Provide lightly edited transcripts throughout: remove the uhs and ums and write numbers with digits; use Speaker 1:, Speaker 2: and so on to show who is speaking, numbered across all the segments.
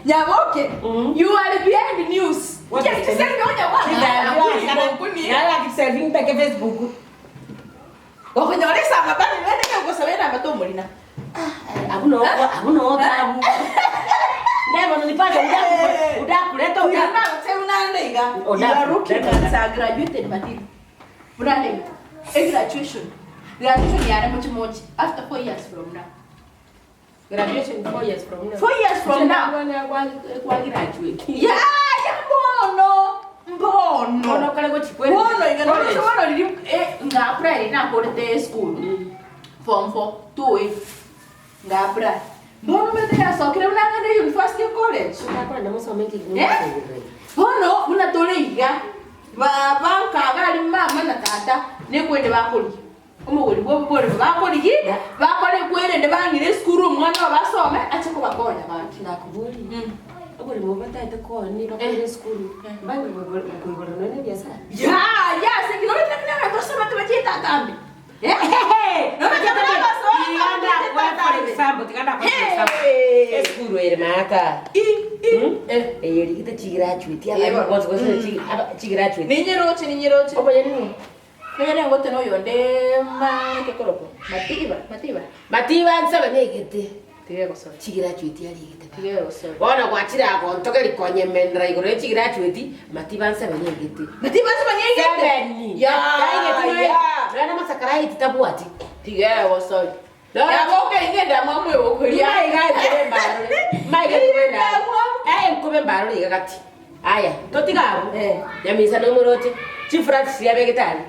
Speaker 1: Nyaboke, you are behind news. Nki chiselfie onya goaka nguni.
Speaker 2: Nagaki chiselfie mbeke Facebook.
Speaker 1: Gokonyora esamba bari rende kegosaba enamba tomorina.
Speaker 2: Abwo noo abwo noo tabu. Ndebono nipate udakuleta
Speaker 1: Uya nagotebi buna ande iga. You are looking at a graduated material. Buna ande iga. A graduation. Graduation yane mochi mochi after 4 years from now.
Speaker 2: Graduation 4 years from now.
Speaker 1: 4 years from now.
Speaker 2: Kwa graduate.
Speaker 1: Yaya mbono. Mbono.
Speaker 2: Bono kare gochikwera.
Speaker 1: Bono iga noche bono riri eh, nga apply nakorete school. Form 4 2 nga apply. Bono mende yasokire buna ng'ende university college.
Speaker 2: Ndakora mosome nki
Speaker 1: Eh? Bono buna tore iga baba nkaga ari mama na tata nekwende bakorigia omogori bwa oboremo bakorigia bakore kwerende bang'ire esukuru omwana obo asome ache kobakonya gaki.
Speaker 2: Nakuboria oboremo obo bataete kooni bakore esukuru mbange koigora nonya ebiasara.
Speaker 1: Yaya ase ekero ororete lakini abanto basomete bachiete atambe eh? Nomanyete buna abasoa
Speaker 2: Tiga ndakoe for example, tiga ndakoe for example.
Speaker 1: Hey!
Speaker 2: Esukuru ere maata.
Speaker 1: I, i, eh.
Speaker 2: Eye rigete chigraduate
Speaker 1: Eh,
Speaker 2: abana
Speaker 1: bono.
Speaker 2: bonsi gose chi- aba- chigraduate.
Speaker 1: Ninyeroche ninyeroche.
Speaker 2: Omonyene ning'o?
Speaker 1: Nonya nengote noyonde ma kekorokwa Matiba, Matiba.
Speaker 2: Matiba nsabe negete.
Speaker 1: Tiga egosori.
Speaker 2: Chigraduate arigete
Speaker 1: Tiga egosori.
Speaker 2: Bono gwachire agontogeri konyemenera igoro ye chigraduate, Matiba nsabe negete.
Speaker 1: Matiba nsabe negete.
Speaker 2: Sebeni.
Speaker 1: Ya,
Speaker 2: Yaigete noe-
Speaker 1: ya.
Speaker 2: noe namasakaraiti tabwati.
Speaker 1: Tiga egosori.
Speaker 2: Noe-
Speaker 1: Nyaboke inge ndamwamu egokoria.
Speaker 2: Maiga nkobe mbarore. Maiga nkobe mbarore. Eh, nkobe mbarore iga gati. Aya, totiga abwo.
Speaker 1: Eh.
Speaker 2: Nyamisa nomoroche. Chiflats chiria abegete aria.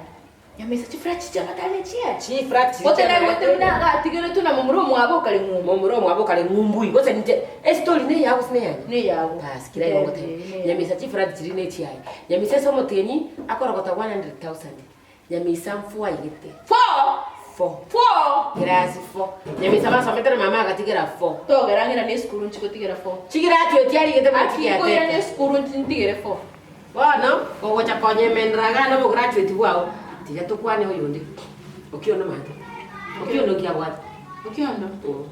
Speaker 1: Nyamisa chiflats chiabatane chiaye.
Speaker 2: Chiflats chiria
Speaker 1: Gose
Speaker 2: chiabegete.
Speaker 1: naigwete buna agatigeretwe na momura omwabo okare ng'umbu.
Speaker 2: Momura omwabo okare ng'umbui. Gose ninche estori neyao gose neyane?
Speaker 1: Neyao.
Speaker 2: Basi kira igo ngoteba.
Speaker 1: Eh, neyao.
Speaker 2: Nyamisa chiflats chiria nechiaye. Nyamisa ase omotienyi akorogota 100,000. Nyamisa mfua aigete.
Speaker 1: Four.
Speaker 2: Four.
Speaker 1: Four.
Speaker 2: Class four. Nyamisa basomete na mama agatigera four.
Speaker 1: Togera ng'ina ne esukuru nchigotigera four.
Speaker 2: Chigraduate arigete buna
Speaker 1: Aki nkoirana
Speaker 2: chigiatete.
Speaker 1: esukuru ntigere four.
Speaker 2: Bono ogocha konyemenera iga nobograduate bwao, tiga tokwane oyonde. Okiondo mate. Okiondo nki abwate?
Speaker 1: Okiondo?
Speaker 2: Mm.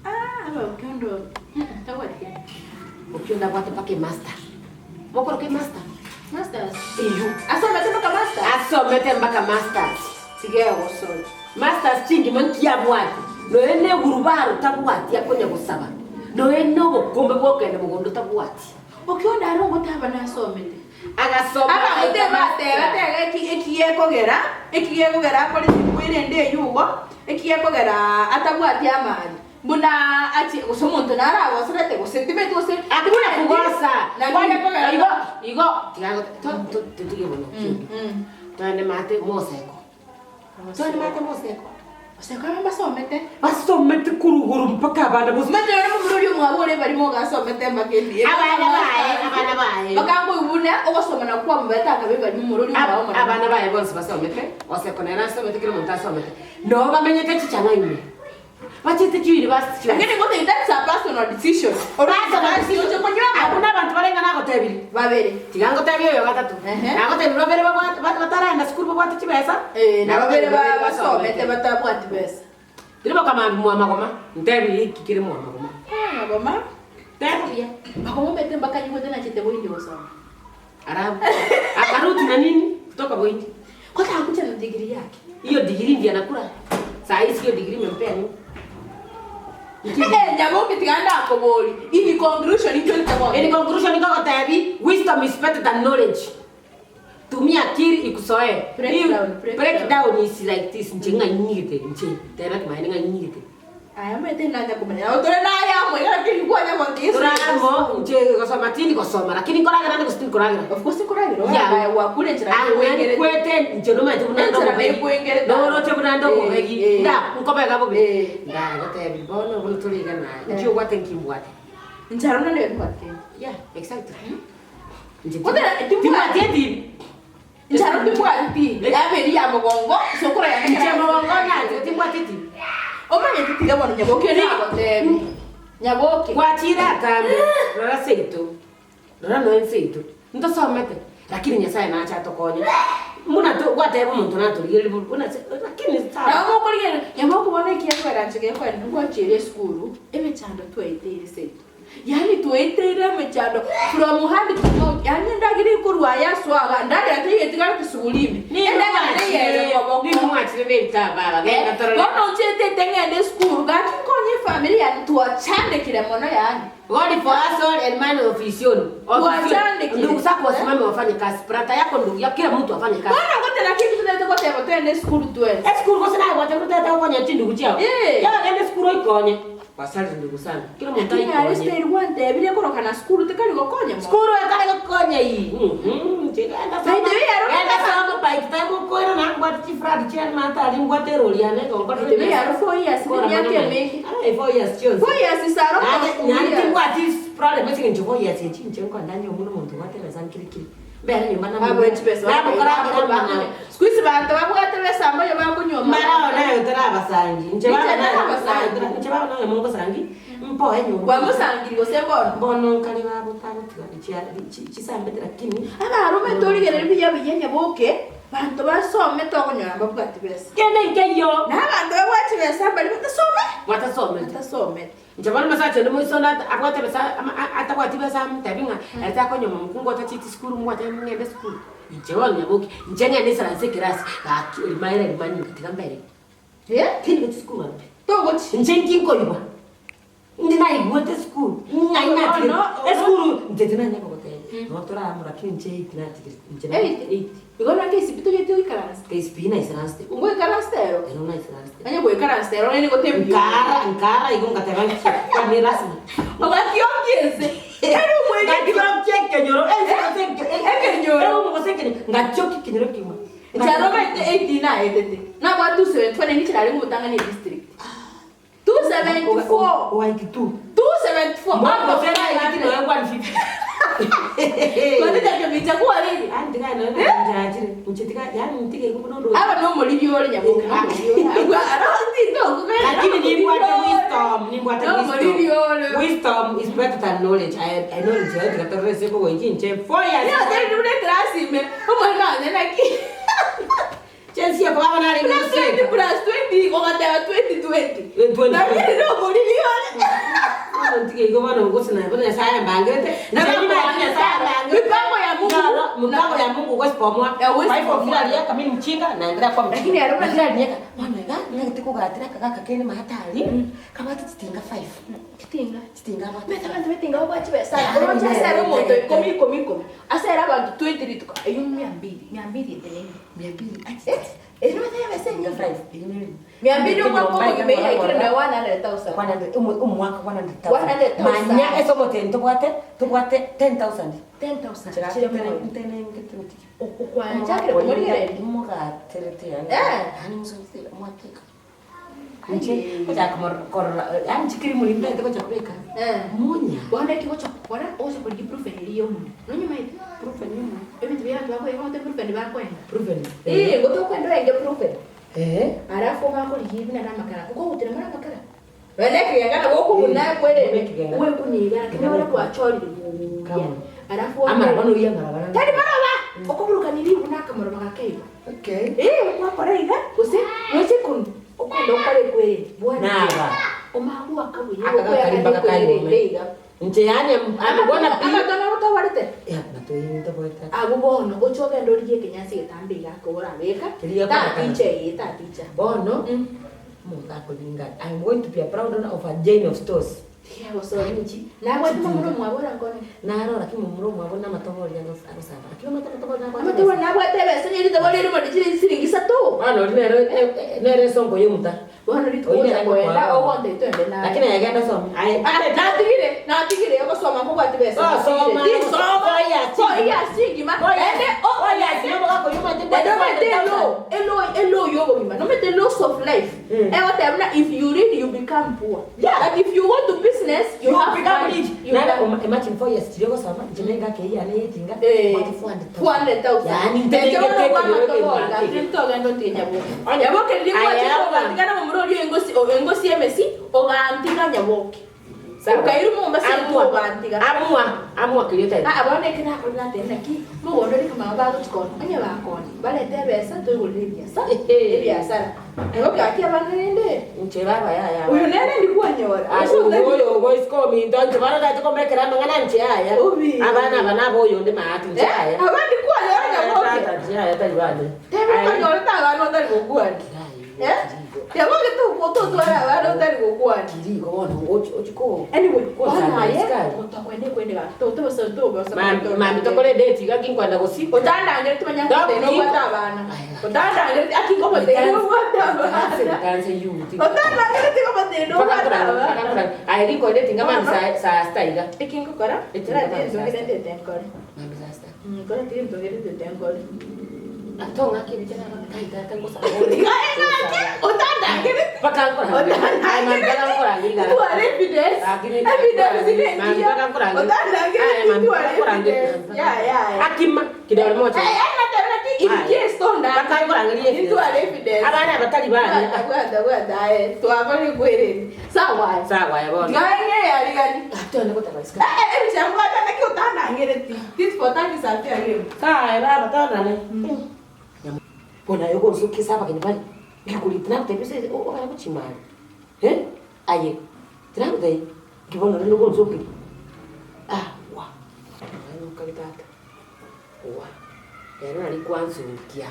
Speaker 1: Ah, aba Okiondo tabwati kende.
Speaker 2: Okiondo abwate mpaka emasters. Mokoroka emaster?
Speaker 1: Masters?
Speaker 2: Eywo.
Speaker 1: Asomete mpaka masters?
Speaker 2: Asomete mpaka masters.
Speaker 1: Tiga egosori.
Speaker 2: Masters chingima nki abwate? Nonya na egurubaro tabwati akonya gosaba. Nonya na obokombe bwa okogenda mogondo tabwati.
Speaker 1: Okiondo are ogotaba nasomete.
Speaker 2: Agasoma
Speaker 1: Abagote
Speaker 2: agaika
Speaker 1: bateba
Speaker 2: master.
Speaker 1: tega eki ekigekogera ekigekogera akore chingwere ende eywo igo, ekigekogera atabwati amari. Buna achie gose omonto naro agoserete gose timanyeti gose
Speaker 2: Hakuna kugosa.
Speaker 1: Naki
Speaker 2: Kwani
Speaker 1: gekogera
Speaker 2: igo igo tiga gote to to totige bono
Speaker 1: Mm, mm.
Speaker 2: Toende maate moseko. Toende maate moseko.
Speaker 1: Moseko aba mbasomete.
Speaker 2: Basomete korwa igoro mpaka abana bose.
Speaker 1: Omanyete nonye momura oria omwabo ore barimo iga asomete mpaka ebi.
Speaker 2: Abana baye, abana baye.
Speaker 1: Mpaka nkoigwa ogosoma nakwo kwamobete akaba ebarimo momura oria omwabo omonene.
Speaker 2: Abana baye bonsi basomete, Oseko nere asomete, kera omonto asomete. Noo bamenyete chichang'a ime. Bachete chiuniversity chionsi.
Speaker 1: Lakini ngotebi that's a personal decision.
Speaker 2: Personal decision. Abwo nabanto barenge nagotebirie.
Speaker 1: Babere.
Speaker 2: Tiga ngotebie oyo gatato.
Speaker 1: Ehe.
Speaker 2: Nagotebirie babere babwate bat- bataraenda sukuru babwate chibesa.
Speaker 1: Eh, na babere
Speaker 2: Nagotebirie
Speaker 1: ba- basomete batabwati besa.
Speaker 2: Tiri bokamambia mwamagoma, ntebirie iki kere mwamagoma.
Speaker 1: Magoma.
Speaker 2: Teba buya.
Speaker 1: Magoma omanyete mpaka nyigwete nachete boindi gosoma.
Speaker 2: Arabu. Akaruti na nini kutoka boindi.
Speaker 1: Kwanza hakuja na degree yake.
Speaker 2: Hiyo degree ndiye anakula. Saa hizi hiyo degree imempea nini?
Speaker 1: Eh, nyaboke tiga ndakobori. In conclusion intwe ntoboke.
Speaker 2: In conclusion nkogotebi wisdom is better than knowledge. Tumia akili ikusoee.
Speaker 1: Break down, break
Speaker 2: break
Speaker 1: down.
Speaker 2: down is like this nche ng'anyigete nche teba kimaene ng'anyigete.
Speaker 1: Aya omanyete nanya komanya nabo tore naye amo iga lakini kwanya gotiga
Speaker 2: Tore amo inche gosoma tindi gosoma lakini nkoragera ande gose tinkoragera.
Speaker 1: Of course nkoragera
Speaker 2: Yeah.
Speaker 1: oragae gwakure enchera
Speaker 2: Ang'we
Speaker 1: nekwengerete.
Speaker 2: nkwete inche nomanyete buna
Speaker 1: Enchera
Speaker 2: ndobobegi.
Speaker 1: nekwengerete.
Speaker 2: Noroche buna ndobobegi.
Speaker 1: Eh, eh.
Speaker 2: Nda nkobega bobe.
Speaker 1: Eh.
Speaker 2: Ndagotebi bono buna tore iga naye.
Speaker 1: Eh.
Speaker 2: Nki obwate nki mbwate.
Speaker 1: Inche aro nande mbwate.
Speaker 2: Yeah, exactly. Inche
Speaker 1: Gotera, timbwati.
Speaker 2: timbwati etibi.
Speaker 1: Inche aro timbwati pi, yabe eria ya mogongo, sokoro yane
Speaker 2: Inche
Speaker 1: ekero
Speaker 2: mogongo nyanchete timbwati pi.
Speaker 1: Omanyete tiga bono Nyaboke nagotebi. Nyaboke.
Speaker 2: Gwachire atambe, rora seito, rora noe nseito, ntosomete, lakini Nyasaye nache atokonye. Buna to gwateba omonto natorigereria bobe, buna se lakini sawa.
Speaker 1: Nabo mokorigereria, Nyaboke bono ekiagera inche gekoenda ngwachire esukuru, emechando twaeteire seito. Yaani twaeteire emechando from hand to mouth, yaani endagera ekorwa aya ase oaga, endagera teiyo etigarete suguri ime, endagera neyere koboko.
Speaker 2: Ninwe mwachire na ebitabu baba, genda torore.
Speaker 1: Bono nchete ete ng'ende esukuru, gaki nkonye efamiri yane, twachandekire mono yaani.
Speaker 2: God for us all and man ofisioni.
Speaker 1: Twachandekire.
Speaker 2: Ndugu zako wasimame wafanye kazi. Brother yako ndugu yako kila mtu afanye kazi.
Speaker 1: Bono ngote naki intwe totaete goteba twende esukuru twensi.
Speaker 2: Esukuru gose naye gwacha goteta gokonya chindugu chiao.
Speaker 1: Eh.
Speaker 2: Yaba genda esukuru oikonye. Basari ndugu sana. Kila omonto
Speaker 1: Lakini
Speaker 2: aikonye.
Speaker 1: aye steri gwantebirie korokana sukuru tekari gokonya mono.
Speaker 2: Sukuru ekare gokonya ii. Mhm. Genda
Speaker 1: By the way, aro
Speaker 2: Genda soma by the time okoira na ngwate chifradi chiane matari ngwate erori yane
Speaker 1: By the way, aro 4 years ni miaka emenge.
Speaker 2: Aye 4 years chionsi.
Speaker 1: 4 years is a lot of
Speaker 2: Nane
Speaker 1: years.
Speaker 2: timbwati problem ase eng'encho 4 years echi inche nkondanya omuna omonto obwate ebesa nkirikiri. Mbere nyomba na
Speaker 1: Abo chibesa
Speaker 2: nabokora amang'ana.
Speaker 1: Siku hizi bantu babwate besa mbayo bakunywa
Speaker 2: Mara nayo tarabasangi. Inche
Speaker 1: Inche
Speaker 2: baba nayo
Speaker 1: ntarabasangi.
Speaker 2: inche baba nayo mongosangi mpoe nyomba.
Speaker 1: Gwamusangiri gose bono.
Speaker 2: Bono nkare babo tagotiga chisambete lakini
Speaker 1: Abarume torigereri buya buya nyaboke banto basomete okonyora mbabwati besa.
Speaker 2: kende nkeiyo
Speaker 1: Na abanto babwati besa mbari batasome.
Speaker 2: batasomete.
Speaker 1: Batasomete.
Speaker 2: Inche bono omosacha onde moiso onde abwate besa atabwati besa amotebi ng'a ere takonyoma mokungu otacheti sukuru mbwate ng'ende sukuru. Inche bono nyaboke, inche ng'ende isaranse ekerasi, gaki rimaene rimanyinga tiga mbere.
Speaker 1: Eh?
Speaker 2: Tindi gochia sukuru aro pi.
Speaker 1: Togochi.
Speaker 2: Inche nki nkoigwa? Indi naigwete esukuru, ng'ai natigete
Speaker 1: Bono,
Speaker 2: esukuru inche tinanya kogotebia, nabo tore amo lakini inche eight natigete, inche na
Speaker 1: Eight?
Speaker 2: eight.
Speaker 1: Igo na KCPE togete goikaransa.
Speaker 2: KCPE naisaransete.
Speaker 1: Ngoikaransa ero?
Speaker 2: Ero naisaransete.
Speaker 1: Onye goikaransa ero nere gotebi.
Speaker 2: Nkaara nkaara igo ngateba nki kwani rasmi.
Speaker 1: Ogatiokia ense. Ere omweri
Speaker 2: Ngatiokia ekenyoro ense gose
Speaker 1: Ekenyoro.
Speaker 2: Ere gose ekenyoro ngatiokia ekenyoro ekegima.
Speaker 1: Inche aromete 18 naetete. Nabwate 274 naende inche nare omotang'ani edistrict. 274.
Speaker 2: Owaiki tu.
Speaker 1: 274.
Speaker 2: Mbona gose naigiti noe 150.
Speaker 1: Kwani kebicha kwariri.
Speaker 2: Yaani tiga noe njachire. Inche tiga yaani ntige igo buna oroche.
Speaker 1: Aba nomoriri ore nyaboke nomoriri ore. Agwo arotinda okogenda.
Speaker 2: Lakini nimbwate wisdom, nimbwate
Speaker 1: Nomoriri ore.
Speaker 2: wisdom. Wisdom is better than knowledge. I knowledge yote katorere seko goiki inche 4 years.
Speaker 1: Niyo teri buna ekerasi ime omwana one naki.
Speaker 2: Chensi ko baba nare
Speaker 1: Plus 20 plus 20 ogateba 2020.
Speaker 2: 20.
Speaker 1: Lakini nomoriri ore.
Speaker 2: Ntige igo bono gose na bono Nyasaye ambangirete.
Speaker 1: Na Mipango ya Mungu.
Speaker 2: Mpango ya Mungu huwezi bomoa.
Speaker 1: Ya huwezi
Speaker 2: Kwa hivyo
Speaker 1: bomoa.
Speaker 2: vile aliweka mimi mchinga naendelea kuwa mchinga.
Speaker 1: Lakini alikuwa-
Speaker 2: Vile aliniweka mwana ga ngati kugatira kagaka kene mahatari kama titinga 5.
Speaker 1: Kitinga.
Speaker 2: Titinga ba.
Speaker 1: Mete abantu betinga babwati besara. Oroche asere omonto ikomi ikomi ikomi. Asere abantu 20 rituko. Eyo 200. 200 etenene.
Speaker 2: 200.
Speaker 1: Eh? Ero bataya bese
Speaker 2: Tinga
Speaker 1: nyingi.
Speaker 2: 5.
Speaker 1: 200 omwaka omogima eyaikire na 100,000.
Speaker 2: 100 omwaka 100,000.
Speaker 1: 100,000.
Speaker 2: Manya ase omotende tobwate tobwate 10,000.
Speaker 1: 10,000.
Speaker 2: Chira
Speaker 1: Chire
Speaker 2: tene
Speaker 1: moyo.
Speaker 2: tene ngete.
Speaker 1: Okwanchakire kumorigereria.
Speaker 2: Mugaterete yani.
Speaker 1: Eh.
Speaker 2: Yani musozi mwakeka. Nche kochaka korora yani chikiri mulimbe kochaka kubeka.
Speaker 1: Eh.
Speaker 2: Munya.
Speaker 1: Bono eki gocha gokora ogocha korigia proven eria omonto. Nonyamaete?
Speaker 2: Proven nyuma.
Speaker 1: Ebinto bia abanto bakoenga ogote proven bakoenga.
Speaker 2: Proven.
Speaker 1: Eh, gote okwenda oenge proven.
Speaker 2: Eh.
Speaker 1: Alafu bakorigia buna na amakara. Okogutera more amakara. Nonya ekigenga nabo okobuna kwerende.
Speaker 2: Ekigenga.
Speaker 1: Wekuniga lakini ore gwachorire buya.
Speaker 2: Come on.
Speaker 1: Alafu
Speaker 2: Ama bono iya marabara.
Speaker 1: Tari maroba. Okoburukaniri buna akamoroba gakeigo.
Speaker 2: Okay.
Speaker 1: Eh, gwakora iga gose noche kunu okwenda okore kwerende. Bwana.
Speaker 2: Naba.
Speaker 1: Omagu akabuya.
Speaker 2: Aka gakarimba gakayume.
Speaker 1: iga.
Speaker 2: Nche yani amabona pi.
Speaker 1: Amatono otobarete.
Speaker 2: Ya matoyi ntoboeta.
Speaker 1: Abwo bono oche ogende origie ekenyasi getambe iga akorabeka
Speaker 2: Keria korekana.
Speaker 1: taticha eye taticha
Speaker 2: Bono omonto akoringa. I'm going to be a proud owner of a chain of stores.
Speaker 1: tiagosori nabwate momura omwabo orankone
Speaker 2: Narora ki momura omwabo na amatobori agosaba. Lakini amatobori nabwate.
Speaker 1: amatobori nabwate ebesa nyeri tobori erimo richire siringi isato
Speaker 2: Bono ori nere nere esongo yomuta.
Speaker 1: bono ritugocha koenda ogonta itwende naye
Speaker 2: Lakini ayagenda some. Aye.
Speaker 1: natigire natigire ogosoma nkobwati besa
Speaker 2: Oh, soma.
Speaker 1: tinsoma
Speaker 2: Four years.
Speaker 1: four years chingima ende nomete elo elo elo yobogima nomete loss of life egoteba buna if you read you become poor
Speaker 2: Yeah.
Speaker 1: but if you go to business you,
Speaker 2: You
Speaker 1: have
Speaker 2: become
Speaker 1: money.
Speaker 2: rich.
Speaker 1: You
Speaker 2: Nana,
Speaker 1: become-
Speaker 2: imagine 4 years chiri gosoma nche ngake iya ne yitinga.
Speaker 1: Eh,
Speaker 2: 400,000.
Speaker 1: 400,000.
Speaker 2: Yani
Speaker 1: Nche bono
Speaker 2: nte-
Speaker 1: kwamatobola, tintogenda otige nyaboke. Nyaboke riria
Speaker 2: Aya,
Speaker 1: gwachire
Speaker 2: aba.
Speaker 1: ogatigana momura oria engosi engosi emesi ogantiga nyaboke
Speaker 2: Sawa.
Speaker 1: okaira omombasa
Speaker 2: Amua.
Speaker 1: ogantiga
Speaker 2: Amua, amua kiria type.
Speaker 1: Ah, bono ekero nakorire natebire naki mogondo rika mama bagochikona onye bakoni barete ebesa toigorere ebiasa
Speaker 2: Ehe.
Speaker 1: ebiasara Igo gaki abana rende.
Speaker 2: Inche baba yaya.
Speaker 1: Oyo nere ndi kwanyora.
Speaker 2: Ase oyo ogoisiko ominto inche bono tache kombekera amang'ana inche yaya.
Speaker 1: Obi.
Speaker 2: Abana aba nabo oyonde maate inche yaya.
Speaker 1: Abandi kwanyora nyaboke.
Speaker 2: Tata inche yaya tari bane.
Speaker 1: Tebe kwanyora abana otari gokwana. Eh? Nyaboke totwara abana otari gokwana.
Speaker 2: Kiriko bono ochi ochiko.
Speaker 1: Anyway,
Speaker 2: Kosana
Speaker 1: bono aye,
Speaker 2: asikari.
Speaker 1: otokwende kwende gaki. Totobasa tobasa.
Speaker 2: Mami mami tokore date iga kinkwenda gosiko.
Speaker 1: Otandangere timanya
Speaker 2: Dog,
Speaker 1: ngotene obwate abana. Otandangere aki ngomotene obwate abana.
Speaker 2: Kanse yuti.
Speaker 1: Otandangere tingomotene obwate abana.
Speaker 2: Aye rinkwenda date nga mami saa saa sita iga.
Speaker 1: Ekingokora, tera tintongere ndete nkore.
Speaker 2: Mami saa sita.
Speaker 1: Nkore tintongere ndete nkore.
Speaker 2: Atonga kibichana kai tata ngosaba.
Speaker 1: Tiga eng'ake, otandangere.
Speaker 2: Paka nkora. Aye mami paka nkora ngiga.
Speaker 1: Twara evidence. Evidence ine engiya. Otandangere twara evidence. Ya ya ya.
Speaker 2: Akima kidole moja.
Speaker 1: Eh, eh, natebera ki in case tonda.
Speaker 2: Paka nkora ngiga.
Speaker 1: Intwara evidence.
Speaker 2: Abana abatari bana.
Speaker 1: Bwata bwata aye. Twakore kwereri. Sawa.
Speaker 2: Sawa ya bono.
Speaker 1: Ngaye yarigani.
Speaker 2: Atone kotabasika.
Speaker 1: Eh, eh, ebichangwata naki otandangereti. Tit for tat is a fair game.
Speaker 2: Sawa baba tonane. Bona yoko nzukisa abageni bari. Ngikuri tinakutebisa obara kuchimara. Eh? Aye. Tinakutei. Ngibona noko nzukira. Ah, wa. Ayo kabitata. Wa. Ero ari kwanzukia.